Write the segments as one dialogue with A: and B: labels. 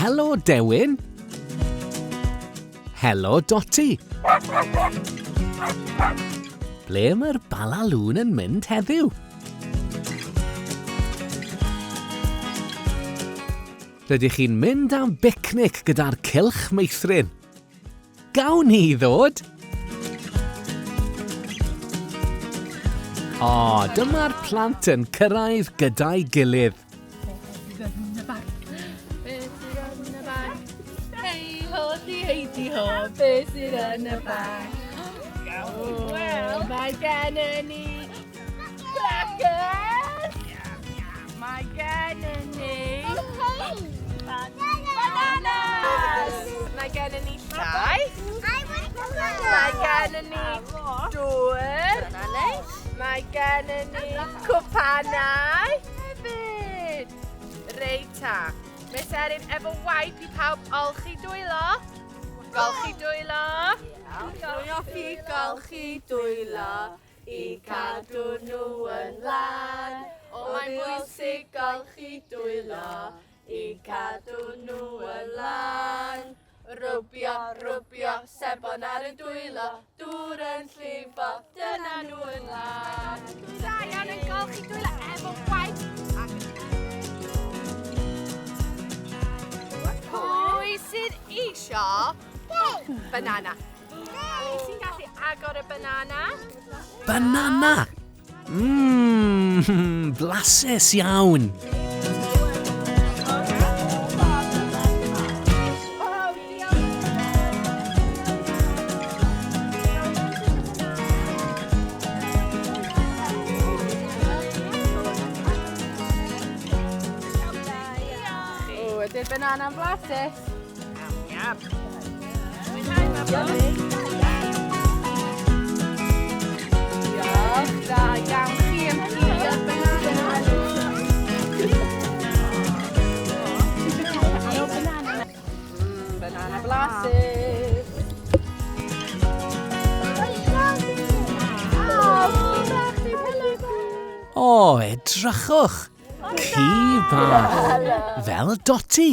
A: Helo, Dewin. Helo, Doti. Ble mae'r balalŵn yn mynd heddiw? Rydych chi'n mynd am bicnic gyda'r cylch meithrin. Gawn ni ddod? O, dyma'r plant yn cyrraedd gyda'i gilydd.
B: Hei ho, di hei di ho, beth sydd yn y bag? Wel, mae gen ni crackers! Mae gen ni bananas! Mae gen ni llaeth. Mae gen ni dŵr. Mae gen ni cwpanau hefyd. Reit ta. Miss Erin efo waip i pawb olchi dwylo. Golchi dwylo. Dwi'n hoffi golchi dwylo i cadw nhw yn lân. O, mae'n bwysig golchi dwylo i cadw nhw yn lân. Rwbio, rwbio, sebon ar y dwylo, dŵr yn llifo, dyna nhw yn lân. Da iawn yn golchi dwylo efo waith. Pwy sydd isio banana? Pwy sy'n gallu agor y banana?
A: Banana! Mmm, blasus iawn.
B: O, ydy'r banana'n flasus? Iam. Mwynhau, Mabon. Diolch, da iawn chi am drio banana. Banana blasus.
A: O, edrychwch! Ci bach! Fel Doti!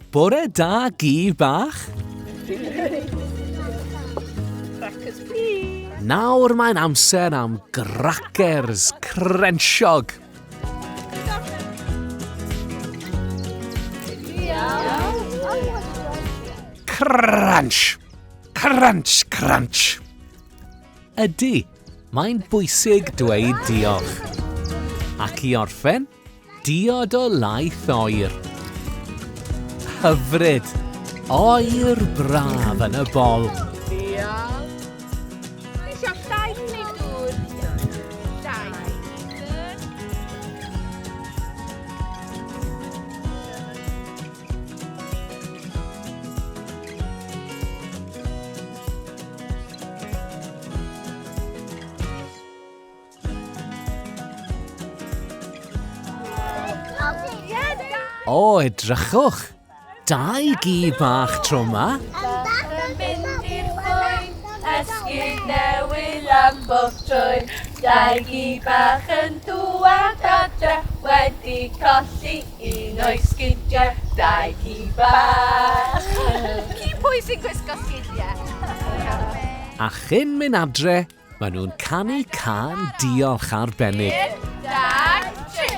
A: Bore da, gi bach.
B: Crackers, please.
A: Nawr mae'n amser am grackers crensiog. Crunch! Crunch, crunch! Ydy, mae'n bwysig dweud diolch. Ac i orffen, Diod o laeth oer. Hyfryd. Oer braf yn y bol.
B: Diolch. Ti isio llaeth neu dŵr? Llaeth.
A: O, edrychwch! Dau gi bach tro 'ma.
B: Mynd i'r llwyn, esgid newydd am bob trwyn. Dau gi bach yn dŵad adre, wedi colli un o'i sgidiau. Dau gi bach. Ci pwy sy'n gwisgo sgidiau?
A: A chyn mynd adre, Maen nhw'n canu cân diolch arbennig.
B: Un, dau, tri.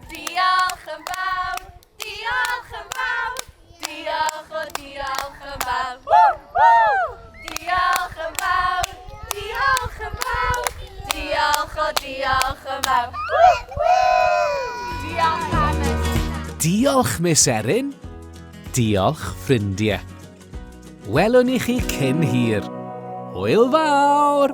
B: Diolch yn fawr, diolch yn fawr, diolch o diolch yn fawr. Woo, woo! Diolch yn fawr, diolch yn fawr, diolch o diolch yn fawr. Woo, woo! Diolch am y...
A: Diolch, Miss Erin. Diolch, ffrindiau. Welwn ni chi cyn hir. Hwyl fawr!